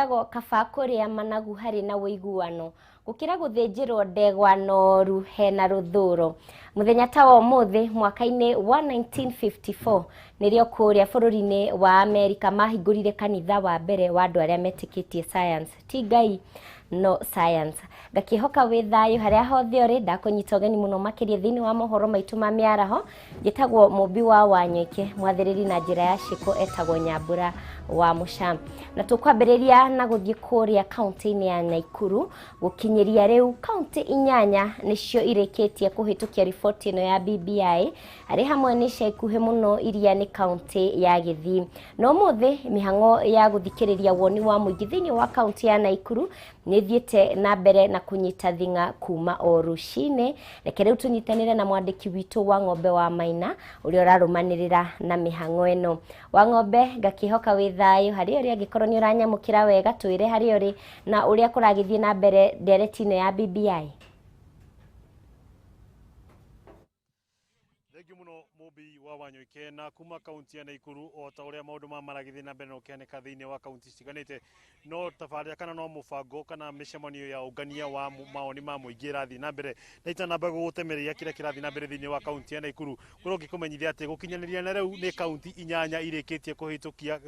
Kwĩragwo kaba kũrĩa managu harĩ na ũiguano gũkĩra gũthĩnjĩrwo ndegwa noru hena rũthũro. Mũthenya ta wa ũmũthĩ mwaka-inĩ wa 1954 nĩrĩo kũrĩa bũrũri-inĩ wa Amerika mahingũrire kanitha wa mbere wa andũ arĩa metĩkĩtie science. Ti Ngai no science. Ngakĩhoka wĩ thayũ harĩa hothe ũrĩ, ndakũnyita ũgeni mũno makĩria thĩinĩ wa mohoro maitũ ma mĩaraho. Njĩtagwo Mũmbi wa Wanyoike, mwathĩrĩri na njĩra ya ciĩko etagwo Nyambura wa Mũca. Na tũkwambĩrĩria na gũthiĩ kũrĩa kaunti-inĩ ya Naikuru, gũkinyĩria rĩu kaunti inyanya nĩcio irĩkĩtie kũhĩtũkia riboti ĩno ya BBI, arĩ hamwe nĩ ica ikuhĩ mũno iria nĩ kaunti ya Gĩthii. Na ũmũthĩ mĩhang'o ya gũthikĩrĩria woni wa mũingĩ thĩinĩ wa kaunti ya Naikuru nĩ ĩthiĩte na mbere na kũnyita thing'a kuma o rũcinĩ. Reke rĩu tũnyitanĩre na mwandĩki witũ wa Ng'ombe wa Maina ũrĩa ũrarũmanĩrĩra na mĩhang'o ĩno. Wa Ng'ombe, ngakĩhoka wĩ thayũ harĩa ũrĩ, angĩkorwo nĩ ũranyamũkĩra wega twĩre harĩa ũrĩ na ũrĩa kũragĩthiĩ na mbere ndereti ĩno ya BBI. Thengiũ mũno Mũmbi wa Wanyoike na kuma kaunti ya Naikuru o ta ũrĩa maũndũ ma maragĩthiĩ na mbere na ũkĩhanĩka thĩinĩ wa kaunti citiganĩte no tabarĩra kana no mũbango kana mĩcemanio ya ũngania wa mawoni ma mũingĩ ĩrathiĩ na mbere na itanamba gũgũtemereria kĩrĩa kĩrathiĩ na mbere thĩinĩ wa kaunti ya Naikuru ngorwo ngĩkũmenyithia atĩ gũkinyanĩria na rĩu nĩ kaunti inyanya irĩkĩtie kũhĩtũkia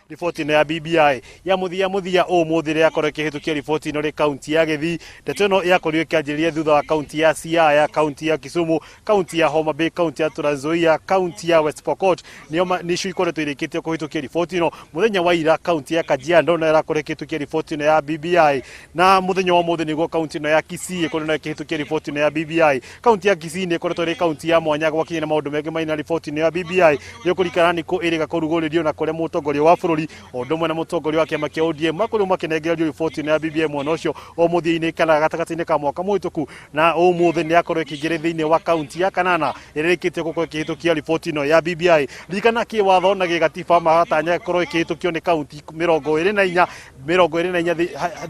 riboti ĩno ya BBI ya mũthia mũthia ũmũthĩ yakorwo ĩkĩhĩtũkia riboti ĩno rĩ kaunti ya Gĩthii. Ndeto ĩno yakorirwo ĩkĩanjĩrĩria thutha wa kaunti ya Siaya, kaunti ya Kisumu, kaunti ya Homa Bay, kaunti ya Trans Nzoia, kaunti ya West Pokot nĩo nĩcio ikoretwo irĩkĩtie kũhĩtũkia riboti ĩno. Mũthenya wa ira kaunti ya Kajiado nayo ĩrakorwo ĩkĩhĩtũkia riboti ĩno ya BBI, na mũthenya wa ũmũthĩ nĩguo kaunti ĩno ya Kisii ĩkoretwo nayo ĩkĩhĩtũkia riboti ĩno ya BBI. Kaunti ya Kisii nĩ ĩkoretwo ĩrĩ kaunti ya mwanya gwakinya na maũndũ maingĩ maina riboti ĩno ya BBI nĩ ũkũririkana nĩ kũ ĩrĩga kũrugũrĩrio na kũrĩa mũtongoria wa bũrũri o ũndũ ũmwe na mũtongoria wa kĩama kĩa ODM makorirwo makĩnengererio riboti ĩno ya BBI mwena ũcio o mũthia-inĩ kana gatagatĩ-inĩ ka mwaka mũhĩtũku, na ũmũthĩ nĩ yakorwo ĩkĩingĩra thĩinĩ wa kaunti ya Kanana ĩrĩa ĩrĩkĩtie gũkorwo ĩkĩhĩtũkia riboti ĩno ya BBI. Ririkana kĩwatho na gĩgatiba maratanya ĩkorwo ĩkĩhĩtũkio nĩ kaunti 24 24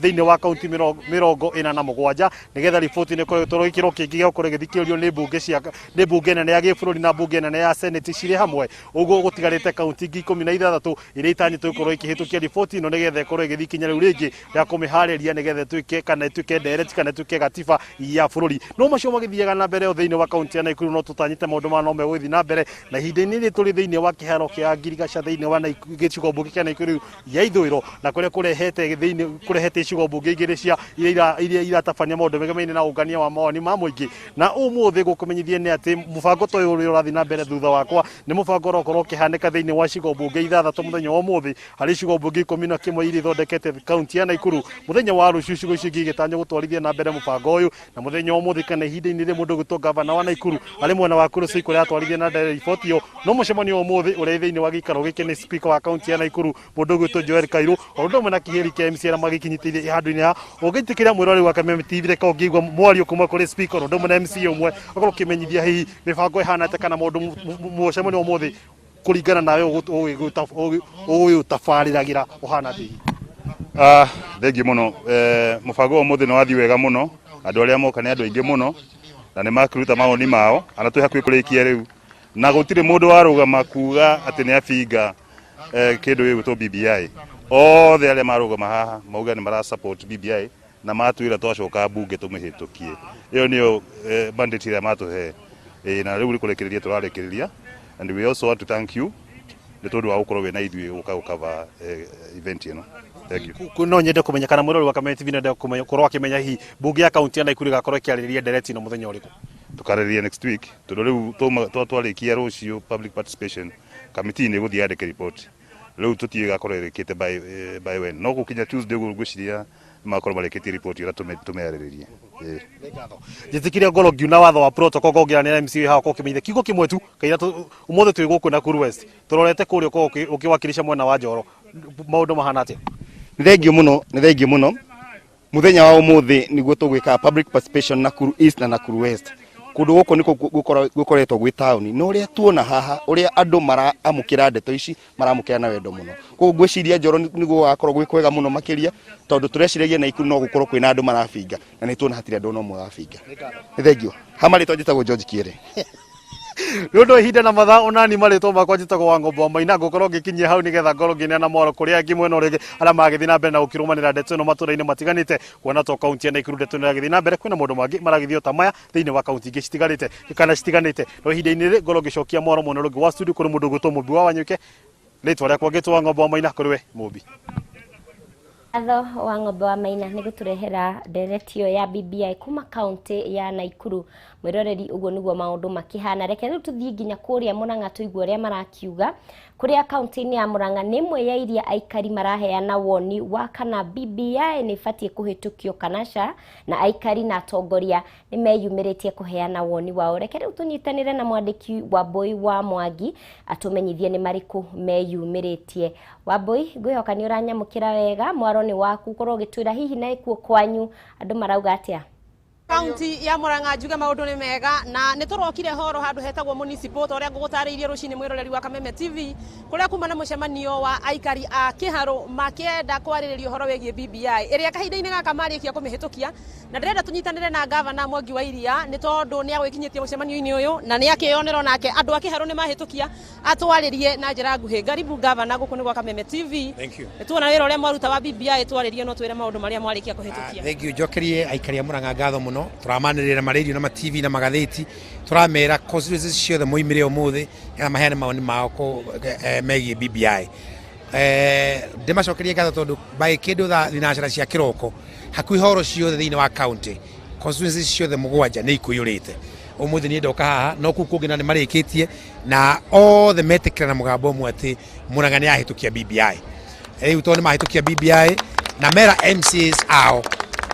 thĩinĩ wa kaunti 47 nĩgetha riboti ĩno ĩkorwo ĩgĩtwarwo gĩkĩro kĩngĩ gĩa gũkorwo ĩgĩthikĩrĩrio nĩ mbunge cia nĩ mbunge nene ya gĩbũrũri na mbunge nene ya senate cirĩ hamwe. Ũguo gũtigarĩte kaunti ingĩ 16 iria itanyĩtwo gũkorwo ikĩhĩtũkia riboti ĩno nĩgetha ĩkorwo ĩgĩthiĩ ikinya rĩu rĩngĩ rĩa kũmĩharĩria nĩgetha ĩtuĩke kana ĩtuĩke ndereti kana ĩtuĩke gatiba ya bũrũri. No macio magĩthiaga na mbere o thĩinĩ wa kaunti ya Naikuru no tũtanyĩte maũndũ maya no megũgĩthiĩ na mbere na ihinda-inĩ rĩrĩ tũrĩ thĩinĩ wa kĩharo kĩa ngirigaca thĩinĩ wa gĩcigo mbunge kĩa Naikuru ya ithũĩro na kũrĩa kũrehete thĩinĩ kũrehete icigo mbunge igĩrĩ cia iria iratabania maũndũ megemainie na ũngania wa mawoni ma mũingĩ. Na ũmũthĩ gũkũmenyithia nĩ atĩ mũbango ta ũyũ ũrĩa ũrathiĩ na mbere thutha wakwa nĩ mũbango ũrakorwo ũkĩhanĩka thĩinĩ wa icigo mbunge ithathatũ mũthenya wa ũmũthĩ harĩ icigo mbunge 11 iria ithondekete kaunti ya Naikuru. Mũthenya wa rũciũ icigo icio ingĩ igĩtanywo gũtwarithia na mbere mũbango ũyũ, na mũthenya wa ũmũthĩ kana ihinda-inĩ rĩrĩ mũndũ ũgwĩtwo gavana wa Naikuru arĩ mwena wa Kuresoi kũrĩa atwarithia na mbere riboti ĩyo. No mũcemanio wa ũmũthĩ ũrĩa thĩinĩ wa gĩikaro gĩkĩ nĩ speaker wa kaunti ya Naikuru mũndũ ũgwĩtwo Joel Kairu o ũndũ ũmwe na kĩhĩri kĩa MCA arĩa magĩkinyĩtĩire handũ-inĩ ha ũngĩtĩkĩra mwĩroreri wa Kameme TV reke ũngĩigua mwario kuma kũrĩ speaker o ũndũ ũmwe na MCA ũmwe ũkorwo ũkĩmenyithia hihi mĩbango ĩhana atĩa kana maũndũ mũcemanio wa ũmũthĩ kũringana nawe ũgũtabarĩragĩra ũhana atĩa hihi? Thengiũ mũno. Mũbango wa ũmũthĩ nĩ wathiĩ wega mũno, andũ arĩa moka nĩ andũ aingĩ mũno na nĩ makĩruta mawoni mao, ana twĩ hakuhĩ kũrĩkia rĩu, na gũtirĩ mũndũ warũgama kuga atĩ nĩ abinga kĩndũ gĩgwĩtwo BBI. Othe arĩa marũgama haha mauga nĩ mara support BBI na matwĩra twacoka mbunge tũmĩhĩtũkie. Ĩyo nĩyo mandate ĩrĩa matũhe. Na rĩu nĩ kũrĩkĩrĩria tũrarĩkĩrĩria, and we also want to thank you nĩ tondũ wa gũkorwo wĩna ithuĩ gũka gũkava event ĩno. Thank you. No nyende kũmenya kana mwĩroreri wa Kameme TV nĩenda gũkorwo akĩmenya hihi mbunge ya kaunti ya Naikuru ĩgakorwo ĩkĩarĩrĩria ndereti ĩno mũthenya ũrĩkũ? Tũkarĩrĩria next week, tondũ rĩu twarĩkia rũciũ public participation committee nĩ ĩgũthiĩ yandĩke report. Rĩu tũtiũĩ ĩgakorwo ĩrĩkĩte by when. No gũkinya Tuesday ũguo ngwĩciria nĩmagakorwo marĩkĩtie report ĩrĩa tũmĩarĩrĩrie. Njĩtĩkĩria ngorwo ngiuna watho wa protocol ngongera nĩ MCA haha ũkorwo ũkĩmenyithia kiugo kĩmwe tu kaira ũmũthĩ twĩ gũkũ Nakuru West tũrorete kũrĩa ũkorwo ũkĩwakilisha mwena wa Njoro, maũndũ mahana atĩa? Nĩ thengiũ mũno, nĩ thengiũ mũno. Mũthenya wa ũmũthĩ nĩguo tũgwĩka public participation Nakuru East na Nakuru West. Kũndũ gũkũ nĩkuo gũkoretwo gwĩ taũni, na ũrĩa tuona haha ũrĩa andũ maramũkĩra ndeto ici maramũkĩra na wendo mũno. Koguo ngwĩciria Njoro nĩguo gũgakorwo gwĩ kwega mũno makĩria, tondũ tũreciragia Naikuru no gũkorwo kwĩna andũ marabinga, na nĩ tuona hatirĩ andũ ona ũmwe ũrabinga. Nĩ thengiũ. Ha marĩtwa njĩtagwo George Kiere. Nĩ ũndũ wa ihinda na mathaa onani marĩtwo makwa njĩtagwo wa ng'ombe wa Maina, ngũkorwo ngĩkinyia hau nĩgetha ngorwo ngĩneana mwaro kũrĩ angĩ mwena ũrĩa ũngĩ arĩa magĩthiĩ na mbere na gũkĩrũmanĩra ndeto ĩno matũra-inĩ matiganĩte, kuona to kaunti ya Nakuru ndeto ĩno ĩragĩthiĩ na mbere, kwĩna maũndũ mangĩ maragĩthiĩ o ta maya thĩinĩ wa kaunti ingĩ citiganĩte kana citiganĩte. No ihinda-inĩ rĩrĩ ngorwo ngĩcokia mwaro mwena ũrĩa ũngĩ wa studio kũrĩ mũndũ ũgwĩtwo Mũmbi wa Wanyuke, rĩtwa rĩakwa ngĩtwo wa ng'ombe wa Maina, kũrĩ we Mũmbi. Watho wa ng'ombe wa Maina nĩ gũtũrehera ndereti ĩyo ya BBI kuma kaunti ya Nakuru. Mwĩroreri, ũguo nĩguo maũndũ makĩhana. Reke rĩu tũthiĩ nginya kũrĩa Murang'a tũigue ũrĩa marakiuga. Kũrĩa kaunti-inĩ ya Murang'a nĩ ĩmwe ya iria aikari maraheana woni wa kana BBI nĩ ĩbatiĩ kũhĩtũkio kana ca, na aikari na atongoria nĩ meyumĩrĩtie kũheana woni wao. Reke rĩu tũnyitanĩre na mwandĩki Wambui wa Mwangi atũmenyithie nĩ marĩkũ meyumĩrĩtie. Wambui, ngwĩhoka nĩ ũranyamũkĩra wega, mwaro nĩ waku, ũkorwo ũgĩtwĩra hihi na ĩkuo kwanyu andũ marauga atĩa? Kaunti ya Murang'a njuge maundu ni mega na nĩ tũrokire horo handũ hetagwo municipal ta ũrĩa ngũgũtarĩirie rũcinĩ mwĩroreri wa Kameme TV, kũrĩa kuma na mũcemanio wa aikari a Kĩharũ makĩenda kwarĩrĩria ũhoro wĩgiĩ BBI ĩrĩa kahinda-inĩ gaka marĩkia kũmĩhĩtũkia, na ndĩrenda tũnyitanĩre na gavana Mwangi wa Iria nĩ tondũ nĩ agwĩkinyĩtie mũcemanio-inĩ ũyũ na nĩ akĩyonera onake andũ a Kĩharũ nĩ mahĩtũkia, atwarĩrie na njĩra nguhĩ. Karibu gavana, gũkũ nĩ gwa Kameme TV. Thank you. Nĩ tuona wĩra ũrĩa mwaruta wa BBI, twarĩrie no twĩre maũndũ marĩa mwarĩkia kũhĩtũkia. Thank you. Njokerie aikari a Murang'a ngatho mũno, tũramanĩrĩra marĩrio na ma TV na magathĩti, tũramera constituencies ciothe moimire ũmũthĩ nĩgetha maheane mawoni mao megiĩ BBI. Ndĩmacokerie ngatho tondũ by kĩndũ thaa thinacara cia kĩroko hakuhĩ horo ciothe thĩinĩ wa county constituencies ciothe mũgwanja nĩ ikũiyũrĩte. Ũmũthĩ niĩ ndoka haha no kũu kũngĩ na nĩ marĩkĩtie na othe metĩkĩra na mũgambo ũmwe atĩ Murang'a nĩ yahĩtũkia BBI. Rĩu tondũ nĩ mahĩtũkia BBI na mera MCAs ao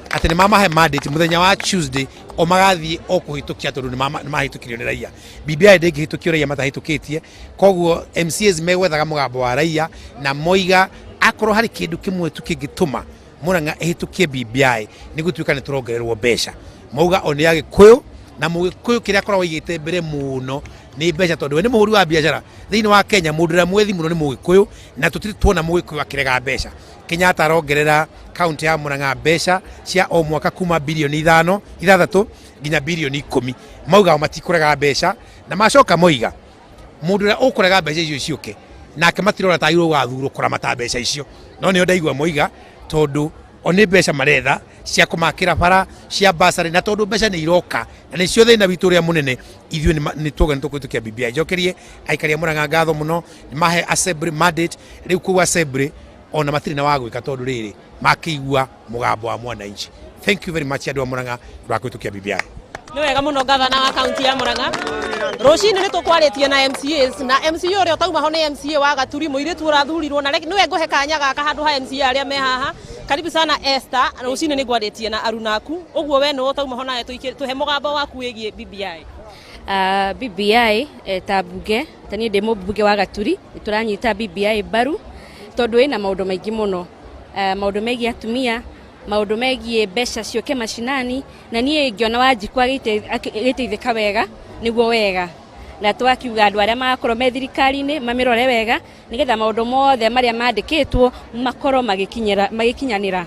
atĩ nĩ mamahe mandate mũthenya wa Tuesday o magathiĩ o kũhĩtũkia tondũ nĩ mahĩtũkirio nĩ raia. BBI ndĩngĩhĩtũkio raia matahĩtũkĩtie, koguo MCAs megwethaga mũgambo wa raia na moiga akorwo harĩ kĩndũ kĩmwe tu kĩngĩtũma Murang'a ĩhĩtũkie BBI nĩ gũtuĩka nĩ tũrongererwo mbeca. Mauga o nĩ Agĩkũyũ na Mũgĩkũyũ kĩrĩa akoragwo aigĩte mbere mũno nĩ mbeca, tondũ we nĩ mũhũri wa biacara thĩinĩ wa Kenya. Mũndũ ũrĩa mwethi mũno nĩ Mũgĩkũyũ na tũtirĩ tuona Mũgĩkũyũ akĩrega mbeca. Kenyatta arongerera kaunti ya Murang'a mbeca cia o mwaka kuma bilioni 5 6 nginya bilioni 10. Mauga o matikũrega mbeca na macoka moiga mũndũ ũrĩa ũkũrega mbeca icio ciũke nake matirona ta agĩrĩirwo gũgathurwo kũramata mbeca icio, no nĩo ndaigua moiga tondũ o nĩ mbeca maretha cia kũmakĩra bara cia basarĩ, na tondũ mbeca nĩ iroka na nĩcio thĩna witũ ũrĩa mũnene ithuĩ nĩ tuoga nĩ tũkũhĩtũkia BBI. Njokerie aikari a Murang'a ngatho mũno, nĩ mahe assembly mandate. Rĩu kũu assembly ona matirĩ na wa gwĩka tondũ rĩrĩ makĩigua mũgambo wa mwananchi. Thank you very much andũ a Murang'a rwa kũhĩtũkia BBI. Nĩ wega mũno gavana wa kaunti ya Murang'a. Rũcinĩ nĩ tũkwarĩtie na MCAs na MCA ũrĩa ũtauma ho nĩ MCA wa Gaturi, mũirĩtu ũrathurirwo, na nĩwe ngũhe kanya gaka handũ ha MCA arĩa me haha. Karibu sana Esther, rũcinĩ nĩ ngwarĩtie na arunaku, ũguo we nĩwe ũtauma ho nawe tũhe mũgambo waku wĩgiĩ BBI. BBI ta mbunge, ta niĩ ndĩ mũmbunge wa Gaturi, nĩ tũranyita BBI mbaru tondũ ĩna maũndũ maingĩ mũno, maũndũ megiĩ atumia, maũndũ megiĩ mbeca ciũke macinani, na niĩ ngĩona Wanjikũ agĩteithĩka wega nĩguo wega, na twakiuga andũ arĩa magakorwo me thirikari-inĩ mamĩrore wega nĩgetha maũndũ mothe marĩa mandĩkĩtwo makorwo magĩkinyanĩra.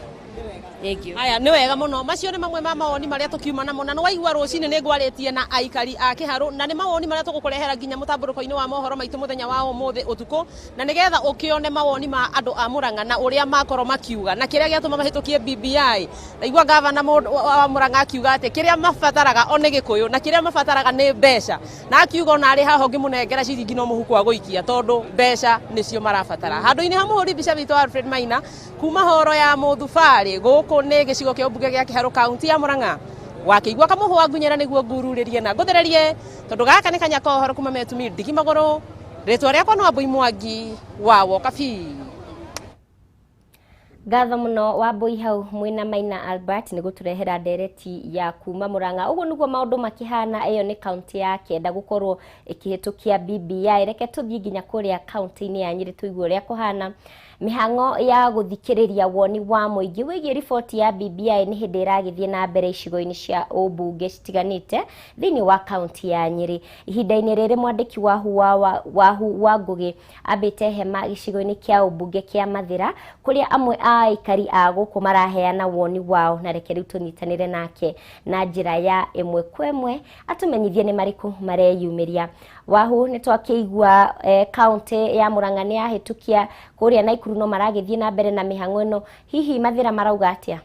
Thank you. Aya, nĩ wega mũno. Macio nĩ mamwe ma mawoni marĩa tũkiuma namo, na nĩ waigua rũcinĩ nĩ ngwarĩtie na aikari a Kĩharũ, na nĩ mawoni marĩa tũgũkũrehera nginya mũtambũrũko-inĩ wa mohoro maitũ mũthenya wa ũmũthĩ ũtukũ, na nĩgetha ũkĩone mawoni ma andũ a Murang'a na ũrĩa makorwo makiuga na kĩrĩa gĩatũma mahĩtũkie BBI. Ndaigua gavana wa Murang'a akiuga atĩ kĩrĩa mabataraga o nĩ Gĩkũyũ na kĩrĩa mabataraga nĩ mbeca, na akiuga ona arĩ haha ũngĩmũnengera ciringi no mũhuko agũikia tondũ mbeca nĩcio marabatara. Handũ-inĩ ha mũhũri mbica witũ Alfred Maina kuma horo ya Mũthubarĩ, gũkũ nĩ gĩcigo kĩa ũmbunge gĩa Kĩharũ, kaunti ya Murang'a, wakĩigua kamũhwa ngunyĩra nĩguo ngururĩrie na ngũthererie, tondũ gaka nĩ kanya ka ũhoro kuma metumi ndigi magũrũ. Rĩtwa rĩakwa no Wambui Mwangi wa Wokabi. Ngatho mũno Wambui hau mwĩna Maina Albert nĩ gũtũrehera ndereti ya kuma Murang'a. Ũguo nĩguo maũndũ makĩhana. Ĩyo nĩ kaunti ya kenda gũkorwo ĩkĩhĩtũkia BBI. Reke tũthiĩ nginya kũrĩa kaunti-inĩ ya Nyĩrĩ tũigue ũrĩa kũhana. Mĩhang'o ya gũthikĩrĩria woni wa mũingĩ wĩgiĩ riboti ya BBI nĩ hĩndĩ ĩragĩthiĩ na mbere icigo-inĩ cia ũmbunge citiganĩte thĩinĩ wa kaunti ya Nyĩrĩ. Ihinda-inĩ rĩrĩ mwandĩki Wahu wa Wahu wa Ngũgĩ ambĩte hema gĩcigo-inĩ kĩa ũmbunge kĩa Mathĩra kũrĩa amwe a aikari a gũkũ maraheana woni wao, na reke rĩu tũnyitanĩre nake na njĩra ya ĩmwe kwa ĩmwe atũmenyithie nĩ marĩkũ mareyumĩria. Wahu, nĩ twakĩigua kaunti ya Murang'a nĩ yahĩtũkia, kũrĩa Naikuru no maragĩthiĩ na mbere na mĩhang'o ĩno, hihi Mathĩra marauga atĩa?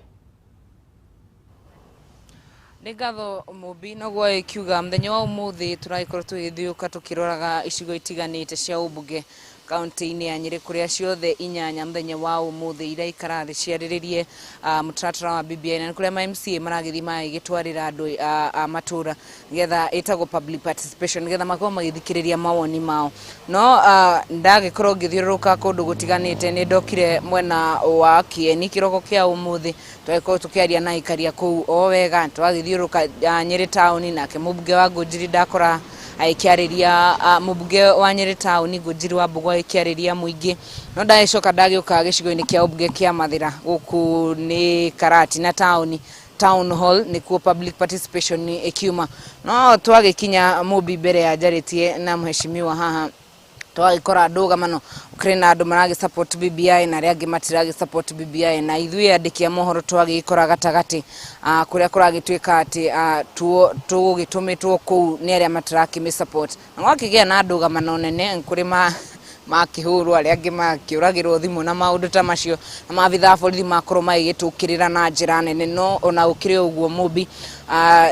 Nĩ ngatho Mũmbi. Noguo ĩkiuga, mũthenya wa ũmũthĩ tũragĩkorwo tũgĩthiũka tũkĩroraga icigo itiganĩte cia ũmbunge kaunti-inĩ ya Nyĩrĩ, kũrĩa ciothe inyanya mũthenya wa ũmũthĩ iraikara thĩ ciarĩrĩrie mũtaratara wa BBI, na nĩ kũrĩa ma MCA maragĩthiĩ magĩgĩtwarĩra andũ a matũra nĩgetha ĩtagwo public participation, nĩgetha makorwo magĩthikĩrĩria mawoni mao. No ndagĩkorwo ngĩthiũrũrũka kũndũ gũtiganĩte, nĩ ndokire mwena wa Kieni kĩroko kĩa ũmũthĩ, twagĩkorwo tũkĩaria na aikari a kũu o wega. Twagĩthiũrũrũka Nyĩrĩ taũni, nake mũmbunge wa Ngũnjiri ndakora agĩkĩarĩria, mũmbunge wa Nyĩrĩ taũni Ngũnjiri wa Mbũgũ agĩkĩarĩria mũingĩ. No ndagĩcoka ndagĩũka gĩcigo-inĩ kĩa ũmbunge kĩa Mathĩra, gũkũ nĩ Karatina taũni town hall, nĩkuo public participation ĩkiuma. No twagĩkinya Mũmbi, mbere ya njarĩtie na mheshimiwa haha, twagĩkora ndũgamano kũrĩ na andũ maragĩ support BBI na arĩa angĩ matiragĩ support BBI, na ithuĩ andĩki a mohoro twagĩkora gatagatĩ, kũrĩa kũragĩtuĩka atĩ tũgũgĩtũmĩtwo kũu nĩ arĩa matirakĩmĩ support, na gwakĩgĩa na ndũgamano nene, kũrĩ ma makĩhũrwo, arĩa angĩ makĩũragĩrwo thimũ na maũndũ ta macio, na maabitha a borithi makorwo magĩgĩtũkĩrĩra na njĩra nene. No ona gũkĩrĩ ũguo, Mũmbi,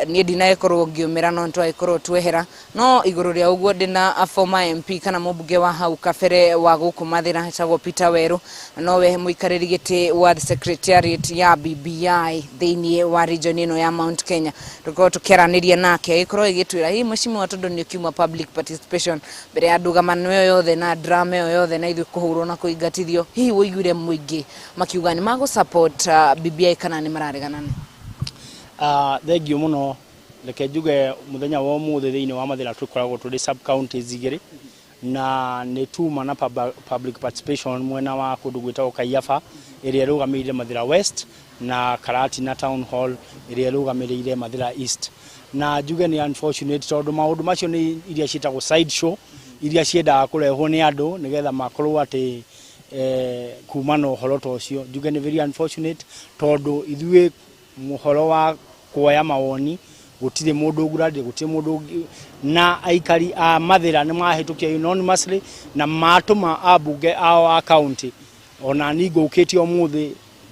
niĩ ndinagĩkorwo ngĩũmĩra, no nĩtwagĩkorwo twehera. No igũrũ rĩa ũguo, ndĩna a former MP kana mũmbunge wa hau kabere wa gũkũ Mathĩra, etagwo Peter Weru, na nowe mũikarĩri gĩtĩ wa the secretariat ya BBI thĩinĩ wa region ĩno ya Mount Kenya. Tũkorwo tũkĩaranĩria nake, agĩkorwo ĩgĩtwĩra hihi, mheshimiwa, tondũ nĩ ũkiuma public participation mbere ya ndũgamano ĩyo yothe na drama ĩyo yothe na ithuĩ kũhũrwo na kũingatithio, hihi wũiguire mũingĩ makiuga nĩ magũ support BBI kana nĩ mararegana nayo? Thengiũ mũno. Reke njuge mũthenya wa ũmũthĩ thĩinĩ wa Mathĩra tũkoragwo tũrĩ sub counties igĩrĩ, na nĩ tuma na public participation mwena wa kũndũ gwĩtagwo Kaiyaba ĩrĩa ĩrũgamĩrĩire Mathĩra West, na Karatina Town Hall ĩrĩa ĩrũgamĩrĩire Mathĩra East. Na njuge nĩ unfortunate, tondũ maũndũ macio nĩ iria ciĩtagwo side show iria ciendaga kũrehwo nĩ andũ nĩgetha makorwo atĩ kuma na ũhoro ta ũcio. Njuge nĩ very unfortunate, tondũ ithuĩ mũhoro wa kuoya mawoni gũtirĩ mũndũ ũgurarire, gũtirĩ mũndũ na aikari a Mathĩra nĩ mahĩtũkia unanimously na matũma ambunge ao a county. Ona ni ngũkĩte ũmũthĩ,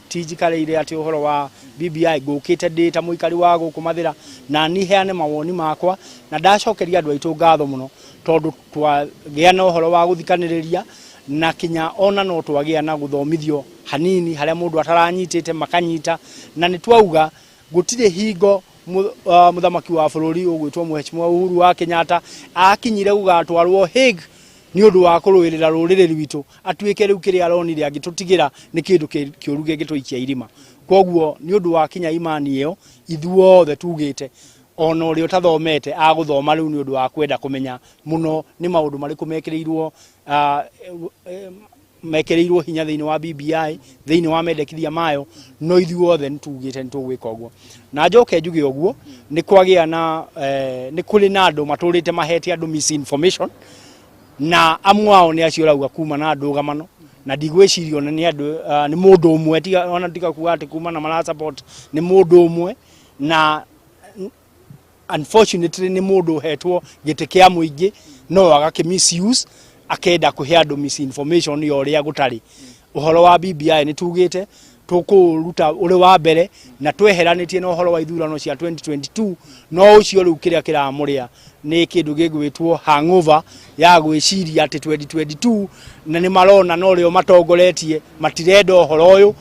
ti njikarĩire atĩ ũhoro wa BBI, ngũkĩte ndĩ ta mũikari wa gũkũ Mathĩra na ni heane mawoni makwa, na ndacokeria andũ aitũ ngatho mũno, tondũ twagĩa na ũhoro wa gũthikanĩrĩria na kinya ona no twagĩa na gũthomithio hanini harĩa mũndũ ataranyitĩte makanyita. Na nĩ twauga gũtirĩ hingo mũthamaki wa bũrũri ũgwĩtwo Mheshimiwa Uhuru wa Kenyatta akinyire gũgatwarwo Hague nĩ ũndũ wa kũrũĩrĩra rũrĩrĩ rwitũ, atuĩke rĩu kĩrĩa aronire angĩtũtigĩra nĩ kĩndũ kĩũru kĩngĩtũikia irima. Koguo nĩ ũndũ wa kinya imani ĩyo, ithuothe tugĩte ona ũrĩa ũtathomete agũthoma rĩu nĩ ũndũ wa kwenda kũmenya mũno nĩ maũndũ marĩkũ mekĩrĩirwo hinya thĩinĩ wa BBI, thĩinĩ wa mendekithia mayo. No ithuothe nĩ tugĩte nĩ tũgwĩka ũguo. Na njoke njuge ũguo, nĩ kwagĩa na nĩ kũrĩ na andũ matũrĩte mahete andũ misinformation, na amwe ao nĩ acio ũrauga kuma na ndũgamano, na ndigwĩciria ona nĩ andũ, nĩ mũndũ ũmwe, tiga ona tiga kuga atĩ kuma na mara support nĩ mũndũ ũmwe. Na unfortunately nĩ mũndũ ũhetwo gĩtĩ kĩa mũingĩ no agakĩ misuse, akenda kũhe andũ misinformation ya ũrĩa gũtarĩ. Ũhoro wa BBI nĩ tugĩte tũkũruta ũrĩ wa mbere na tweheranĩtie na ũhoro wa ithurano cia 2022. No ũcio rĩu kĩrĩa kĩramũrĩa nĩ kĩndũ gĩgwĩtwo hangover ya gwĩciria atĩ 2022, na nĩ marona no rĩo matongoretie, matirenda ũhoro ũyũ.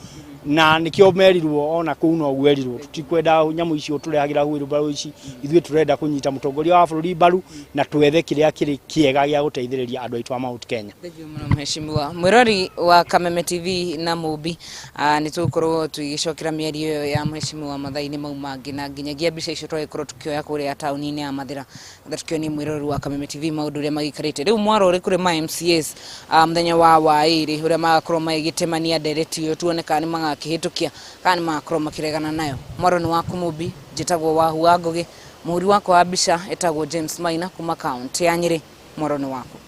Na nikio merirwo ona kuu no gwerirwo tutikwenda nyamu icio turehagira wheelbarrow ici, ithuĩ turenda kunyita mutongoria wa bũrũri mbaru na twethe kiria kiri kiega gĩa guteithĩrĩria andũ aitũ a Mount Kenya. Thengiũ mũno mheshimiwa mwĩrori wa Kameme TV na Mũmbi, nĩ tũgũkorwo tũgĩcokera mĩario ĩyo ya mheshimiwa mathaa-inĩ mau mangĩ, na nginyagia mbica icio twagĩkorwo tukĩoya kũrĩa taũni-inĩ ya Mathĩra getha tũkĩonie mwĩrori wa Kameme TV maũndũ ũrĩa magĩikarĩte. Rĩu mwaro ũrĩ kũrĩ ma MCAs mũthenya wa waĩrĩ ũrĩa magakorwo magĩgĩtemania ndereti ĩyo, tuone kana nĩ magakĩhĩtũkia kana nĩ magakorwo makĩregana nayo. Mwaro nĩ waku Mũmbi, njĩtagwo Wahu wa Ngũgĩ, mũhuri wakwa wa mbica etagwo James Maina kuma kaunti ya Nyĩrĩ. Mwaro nĩ waku.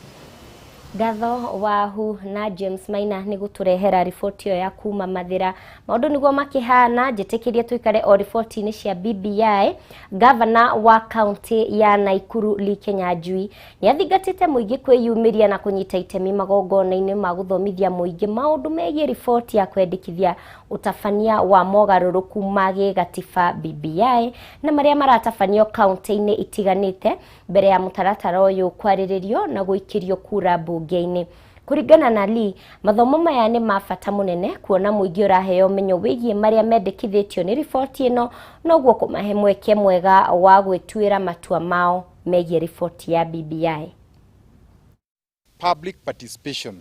Ngatho Wahu na James Maina nĩ gũtũrehera riboti ĩyo ya kuma Mathĩra. Maũndũ nĩguo makĩhana, njĩtĩkĩrie tũikare o riboti-inĩ cia BBI. Gavana wa kaunti ya Naikuru Lee Kinyanjui nĩ athingatĩte mũingĩ kwĩyumĩria na kũnyita itemi magongona-inĩ ma gũthomithia mũingĩ maũndũ megiĩ riboti ya kwendekithia ũtabania wa mogarũrũku ma gĩgatiba BBI na marĩa maratabanio kaunti-inĩ itiganĩte mbere ya mũtaratara ũyũ kwarĩrĩrio na gũikĩrio kura mbunge-inĩ. Kũringana na Lee, mathomo maya nĩ ma bata mũnene kuona mũingĩ ũraheo ũmenyo wĩgiĩ marĩa mendekithĩtio nĩ riboti ĩno, noguo kũmahe mweke mwega wa gwĩtuĩra matua mao megiĩ riboti ya BBI. Public participation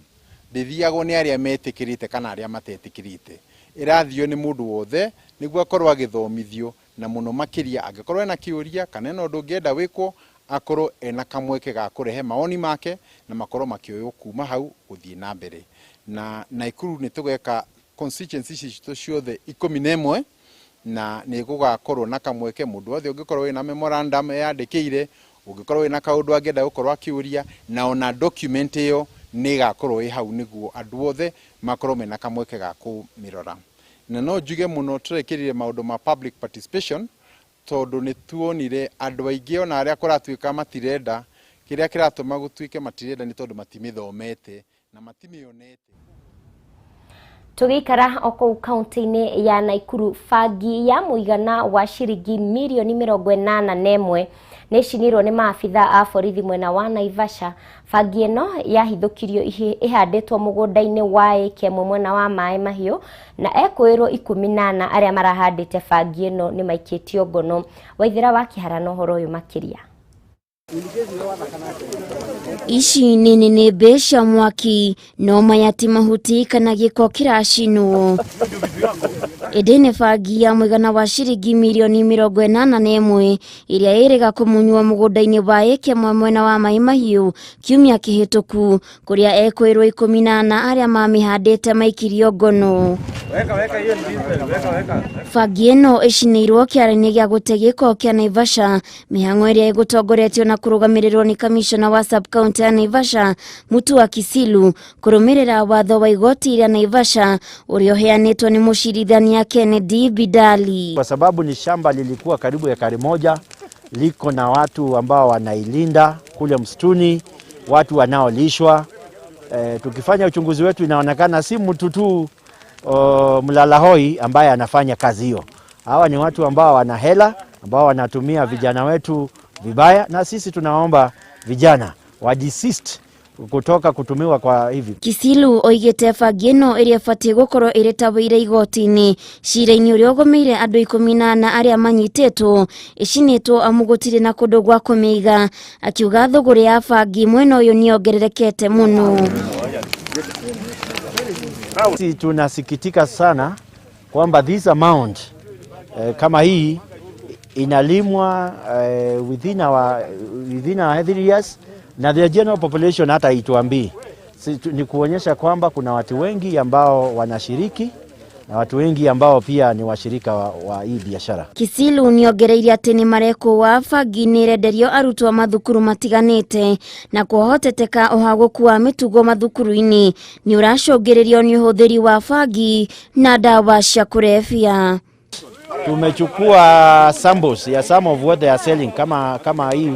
ndĩthiagwo nĩ arĩa metĩkĩrĩte kana arĩa matetĩkĩrĩte, ĩrathio nĩ mũndũ wothe nĩguo akorwo agĩthomithio, na mũno makĩria angĩkorwo ena kĩũria kana ena ũndũ ũngĩenda wĩkwo, akorwo ena kamweke ga kũrehe mawoni make na makorwo makĩoywo kuma hau gũthiĩ na mbere. Na Naikuru nĩ tũgeka constituency citũ ciothe 11, na nĩ gũgakorwo na kamweke mũndũ wothe ũngĩkorwo wĩna memorandum yandĩkĩire, ũngĩkorwo wĩna kaũndũ angĩenda gũkorwo akĩũria, na ona document ĩyo nĩ ĩgakorwo ĩ hau nĩguo andũ othe makorwo mena kamweke ga kũmĩrora. Na no njuge mũno tũrekĩrire maũndũ ma public participation tondũ nĩ tuonire andũ aingĩ ona arĩa kũratuĩka matirenda, kĩrĩa kĩratũma gũtuĩke matirenda nĩ tondũ matimĩthomete na matimĩonete. Tũgĩikara o kũu kaunti-inĩ ya Naikuru, bangi ya mũigana wa ciringi mirioni 81 nĩ icinirwo nĩ maabitha a borithi mwena wa Naivasha. Bangi ĩno yahithũkirio ĩhandĩtwo mũgũnda-inĩ wa ĩka ĩmwe mwena wa Maĩ Mahiũ, na ekũĩrwo 14 arĩa marahandĩte bangi ĩno nĩ maikĩtio ngono. Waithĩra wa Kĩhara na ũhoro ũyũ makĩria. Ici nĩ nĩnĩmbĩ cia mwaki, no maya ti mahuti kana gĩko kĩracinwo, ĩndĩ nĩ bangi ya mũigana wa ciringi mirioni 81 ĩrĩa ĩrĩga kũmunywo mũgũnda-inĩ wa ĩka ĩmwe mwena wa Maĩ Mahiũ kiumia kĩhĩtũku, kũrĩa ekũĩrwo 14 arĩa mamĩhandĩte maikirio ngono. Bangi ĩno ĩcinĩirwo kĩara-inĩ gĩa gũte gĩko kĩa Naivasha, mĩhang'o ĩrĩa ĩgũtongoretio na kũrũgamĩrĩrwo nĩ kamishona wa sub county ya Naivasha Mutua Kisilu, kũrũmĩrĩra watho wa igoti rĩa Naivasha ũrĩa ũheanĩtwo nĩ mũcirithania Kennedy Bidali. Kwa sababu ni shamba lilikuwa karibu ekari 1, liko na watu ambao wanailinda kule msituni, watu wanaolishwa. Tukifanya uchunguzi wetu inaonekana si mtu tu mlalahoi ambaye anafanya kazi hiyo. Hawa ni watu ambao wana hela, ambao wanatumia vijana wetu vibaya, na sisi tunaomba vijana wadesist kutoka kutumiwa kwa hivi. Kisilu oigĩte bangi ĩno ĩrĩa ĩbatiĩ gũkorwo ĩrĩ ta wũira igoti-inĩ cira-inĩ ũrĩa ũgũmĩire andũ 14 arĩa manyitĩtwo ĩcinĩtwo amu gũtirĩ na kũndũ gwa kũmĩiga, akiuga thũgũrĩ ya bangi mwena ũyũ nĩyongererekete mũno. Sisi tunasikitika sana kwamba this amount kama hii inalimwa within our areas, na the general population hata ituambii. Ni kuonyesha kwamba kuna watu wengi ambao wanashiriki na watu wengi ambao pia ni washirika wa hii biashara. Kisilu nĩongereire atĩ nĩ marekũa bangi nĩ ĩrenderio arutwo mathukuru matiganĩte na kũhoteteka ũhagũku wa mĩtugo mathukuru-inĩ nĩ ũracũngĩrĩrio nĩ ũhũthĩri wa bangi na ndawa cia kũrebia. Tumechukua samples ya some of what they are selling, kama hii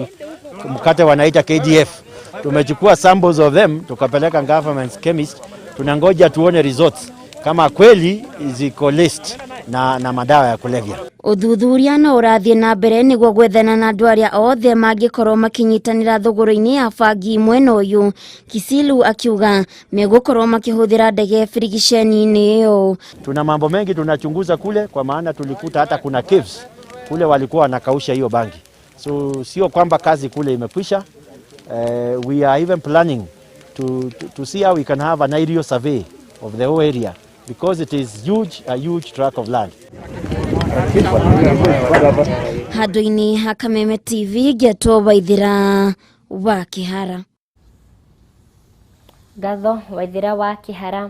mkate wanaita KDF. Tumechukua samples of them tukapeleka government chemist, tunangoja tuone results kama kweli ziko list. na madawa ya kulevya. Ũthuthuria no ũrathiĩ na mbere nĩguo gwethana na andũ arĩa othe mangĩkorwo makĩnyitanĩra thũgũrĩ-inĩ ya bangi mwena ũyũ. Kisilu akiuga megũkorwo makĩhũthĩra ndege birigiceni-inĩ ĩyo. Tuna mambo mengi tunachunguza kule, kwa maana tulikuta hata kuna caves kule walikuwa wanakausha hiyo bangi. So sio kwamba kazi kule imekwisha. We are even planning to see how we can have an aerial survey of the whole area because it is huge, a huge tract of land. Handũ-inĩ ha Kameme TV ngĩetwo Waithĩra wa Kĩhara. Ngatho Waithĩra wa Kĩhara.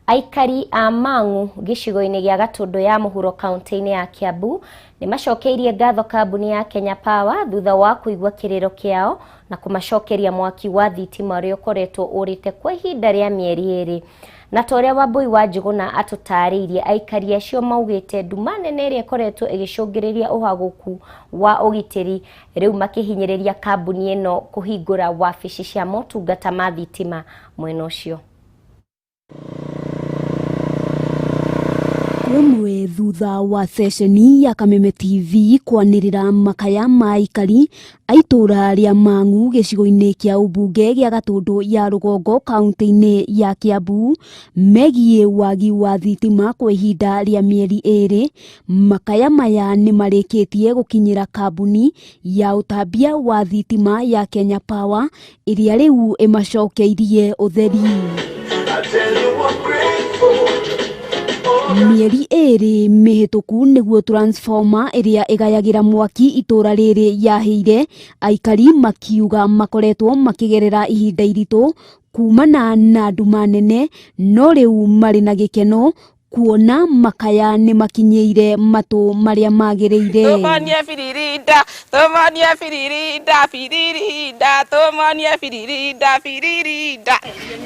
Aikari a Mang'u gĩcigo-inĩ gĩa Gatũndũ ya Mũhuro kaunti-inĩ ya Kiambu nĩ macokeirie ngatho kambuni ya Kenya Power thutha wa kũigua kĩrĩro kĩao na kũmacokeria mwaki wa thitima ũrĩa ũkoretwo ũrĩte kwa ihinda rĩa mĩeri 2. Na ta ũrĩa Wambui wa Njũgũna atũtarĩirie, aikari acio maugĩte nduma nene ĩrĩa ĩkoretwo ĩgĩcũngĩrĩria ũhagũku wa ũgitĩri rĩu makĩhinyĩrĩria kambuni ĩno kũhingũra wabici cia motungata ma thitima mwena ũcio. Rĩmwe thutha wa ceceni ya Kameme TV kwanĩrĩra makaya ma aikari a itũũra rĩa Mang'u gĩcigo-inĩ kĩa ũmbunge gĩa Gatũndũ ya Rũgongo kaunti-inĩ ya Kiambu megiĩ wagi wa thitima kwa ihinda rĩa mĩeri 2, makaya maya nĩ marĩkĩtie gũkinyĩra kambuni ya ũtambia wa thitima ya Kenya Power ĩrĩa rĩu ĩmacokeirie ũtheri. Mĩeri 2 mĩhĩtũku nĩguo transformer ĩrĩa ĩgayagĩra mwaki itũũra rĩrĩ yahĩire, aikari makiuga makoretwo makĩgerera ihinda iritũ kumana na nduma nene, no rĩu marĩ na gĩkeno kuona makaya nĩ makinyĩire matũ marĩa magĩrĩire. Tũmonie biririnda, tũmonie biririnda, biririnda, tũmonie biririnda, biririnda.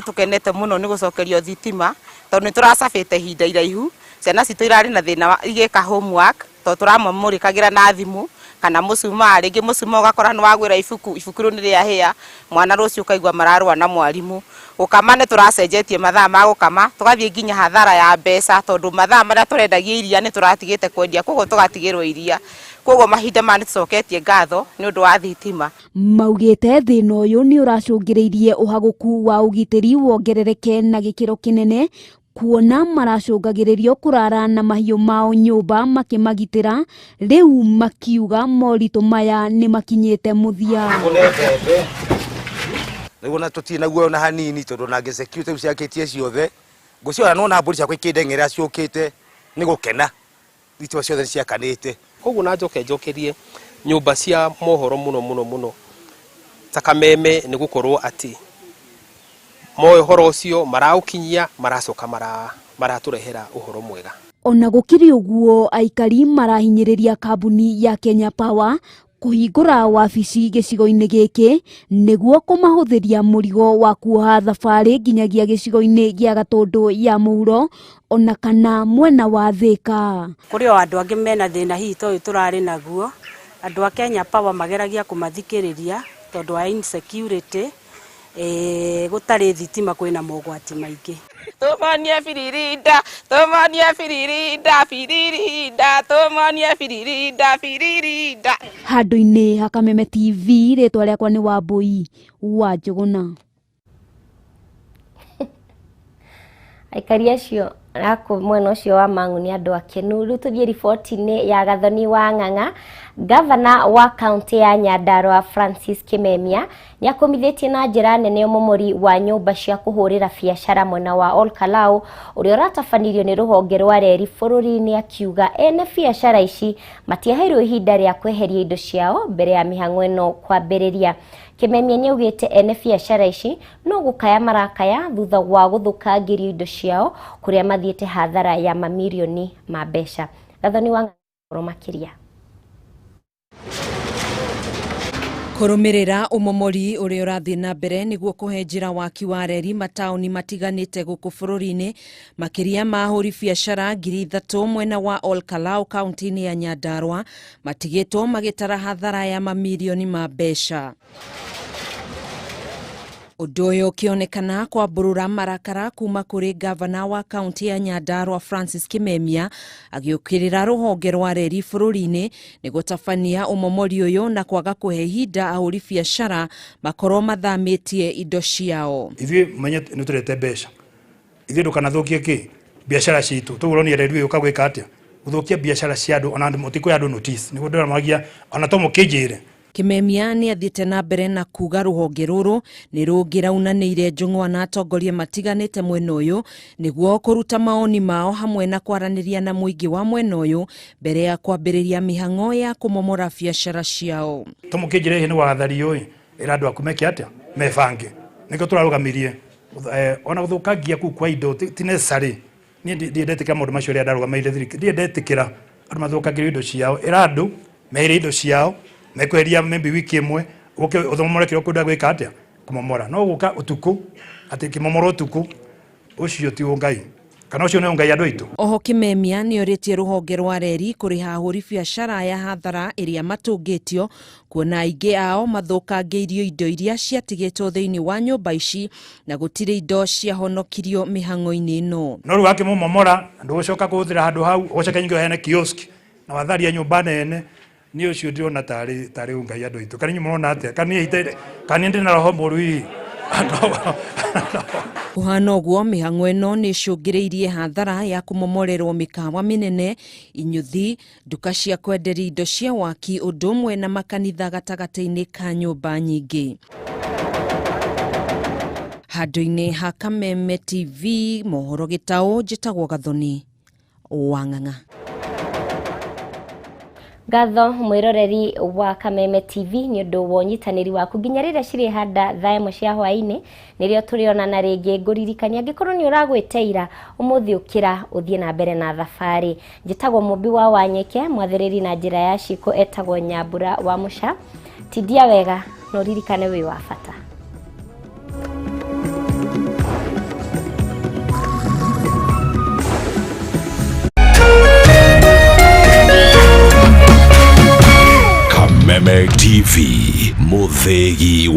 Tũkenete mũno nĩ gũcokerio thitima tondũ nĩ tũracabĩte ihinda iraihu. Ciana citũ irarĩ na thĩna wa igĩka homework tondũ tũramamũrĩkagĩra na thimũ kana mũcumaa, rĩngĩ mũcumaa ũgakora nĩ wagwĩra ibuku, ibuku rĩu nĩ rĩahĩa, mwana rũciũ ũkaigua mararũa na mwarimũ. Gũkama nĩ tũracenjetie mathaa ma gũkama, tũgathiĩ nginya hathara ya mbeca tondũ mathaa marĩa tũrendagia iria nĩ tũratigĩte kwendia, koguo tũgatigĩrwo iria. Koguo mahinda maya nĩ tũcoketie ngatho nĩ ũndũ wa thitima. Maugĩte thĩna ũyũ nĩ ũracũngĩrĩirie ũhagũku wa ũgitĩri wongerereke na gĩkĩro kĩnene kuona maracũngagĩrĩrio kũrara na mahiũ mao nyũmba makĩmagitĩra, rĩu makiuga moritũ maya nĩ makinyĩte mũthia. Rĩu ona tũtirĩ na guoya ona hanini tondũ ona security ciakĩtie ciothe ngũciona nona mbũri ciakwa ikĩndeng'era ciũkĩte nĩ gũkena, thitima ciothe nĩciakanĩte. Koguo na njoke njokerie nyũmba cia mohoro mũno mũno mũno ta Kameme nĩ gũkorwo atĩ moĩ ũhoro ũcio maraũkinyia maracoka maratũrehera ũhoro mwega. Ona gũkĩrĩ ũguo aikari marahinyĩrĩria kambuni ya Kenya Power kũhingũra wabici gĩcigo-inĩ gĩkĩ nĩguo kũmahũthĩria mũrigo wa kuoha thabarĩ nginyagia gĩcigo-inĩ gĩa Gatũndũ ya Mũhuro ona kana mwena wa Thĩka. Kũrĩ o andũ angĩ mena thĩna hihi ta ũyũ tũrarĩ naguo, andũ a Kenya Power mageragia kũmathikĩrĩria tondũ wa insecurity, gũtarĩ thitima kwĩna mogwati maingĩ. Tũmonie biririnda, tũmonie biririnda, biririnda, tũmonie biririnda, biririnda. Handũ-inĩ ha Kameme TV, rĩtwa rĩakwa nĩ Wambui wa Njũgũna. Aikari acio aku mwena ũcio wa Mang'u nĩ andũ akenu. Rĩu tũthiĩ riboti-inĩ ya Gathoni wa Ng'ang'a. Gavana wa kaunti ya Nyandarua Francis Kimemia nĩ akũmithĩtie na njĩra nene ũmomori wa nyũmba cia kũhũrĩra biacara mwena wa Olkalau ũrĩa ũratabanirio nĩ rũhonge rwa reri bũrũri-inĩ, akiuga ene biacara ici matiaheirwo ihinda rĩa kweheria indo ciao mbere ya mĩhang'o ĩno kwambĩrĩria. Kimemia nĩ augĩte ene biacara ici no gũkaya marakaya thutha wa gũthũkangĩrio indo ciao kũrĩa mathiĩte hathara ya mamirioni ma mbeca. Gathoni wa Ng'ang'a makĩria. Kũrũmĩrĩra ũmomori ũrĩa ũrathiĩ na mbere nĩguo kũhe njĩra waki wa reri mataũni matiganĩte gũkũ bũrũri-inĩ, makĩria ma ahũri biacara 3,000 mwena wa Olkalau kaunti-inĩ ya Nyandarua matigĩtwo magĩtara hathara ya mamirioni ma mbeca. Ũndũ ũyũ ũkĩonekana kwambũrũra marakara kuma kũrĩ ngavana wa kaunti ya Nyandarua Francis Kimemia, agĩũkĩrĩra rũhonge rwa reri bũrũri-inĩ nĩ gũtabania ũmomori ũyũ na kwaga kũhe ihinda ahũri biacara makorwo mathamĩtie indo ciao. Ithuĩ menye nĩ tũrete mbeca, ithuĩ ndũkanathũkie kĩ biacara citũ, tũguo ũronire reri ũyũ ũka gwĩka atĩa gũthũkia biacara cia andũ, ona mũtikũhe andũ notice nĩguo ndĩramagia, ona to mũkĩnjĩre. Kimemia nĩ athiĩte na mbere na kuga rũhonge rũrũ nĩ rũngĩraunanĩire njũng'wa na atongoria matiganĩte mwena ũyũ nĩguo kũruta maoni mao hamwe na kwaranĩria na mũingĩ wa mwena ũyũ mbere ya kwambĩrĩria mĩhang'o ya kũmomora biacara ciao. To mũkĩnjĩre hihi nĩ wathario ĩ, ĩra andũ aku meke atĩa, mebange, nĩkĩo tũrarũgamirie. Ona gũthũkangia kũu kwa indo ti necessary. Niĩ ndirĩ ndetĩkĩra maũndũ macio rĩrĩa ndarũgamĩrĩire thirikari, ndirĩ ndetĩkĩra andũ mathũkangĩrio indo ciao, ĩra andũ meherie indo ciao, mekweheria maybe wiki ĩmwe, ũke ũthomore kĩrĩa ũkwenda gwĩka atĩa, kũmomora. No gũka ũtukũ atĩ kĩmomoro ũtukũ, ũcio ti ũngai, kana ũcio nĩ ũngai andũ aitũ. Oho Kimemia nĩ orĩtie rũhonge rwa reri kũrĩha ahũri biacara ya hathara ĩrĩa matũngĩtio, kuona aingĩ ao mathũkangĩirio indo iria ciatigĩtwo thĩinĩ wa nyũmba ici na gũtirĩ indo ciahonokirio mĩhang'o-inĩ ĩno. No rĩu wakĩmũmomora ndũgũcoka kũhũthĩra handũ hau, ũgũcoka nyingĩ ũheane kiosk na watharia nyũmba nene. Niĩ ũcio ndĩrona tarĩ ũngai andũ aitũ. Kana inyuĩ mũrona atĩa? Kana niĩ kana niĩ ndĩna roho mũũru hihi? Kũhana ũguo, mĩhang'o ĩno nĩ ĩcũngĩrĩirie hathara ya kũmomorerwo mĩkawa mĩnene, inyuthi, nduka cia kwenderia indo cia waki, ũndũ ũmwe na makanitha gatagatĩ-inĩ ka nyũmba nyingĩ. Handũ-inĩ ha Kameme TV, mohoro gĩtaũ, njĩtagwo Gathoni wa Ng'ang'a. Ngatho mwiroreri wa Kameme TV nĩ ũndũ wa ũnyitanĩri waku nginya rĩrĩa cirĩhanda thaa ĩmwe cia hwaĩ-inĩ, nĩrĩo tũrĩonana rĩngĩ. Ngũririkania angĩkorwo nĩ ũragwĩteira ũmũthĩ, ũkĩra ũthiĩ na mbere na thabarĩ. Njĩtagwo Mũmbi wa Wanyeke, mwathĩrĩri na njĩra ya ciko etagwo Nyambura wa Mũca. Tindia wega na ũririkane wĩ wa bata. Kameme TV, Muthegi.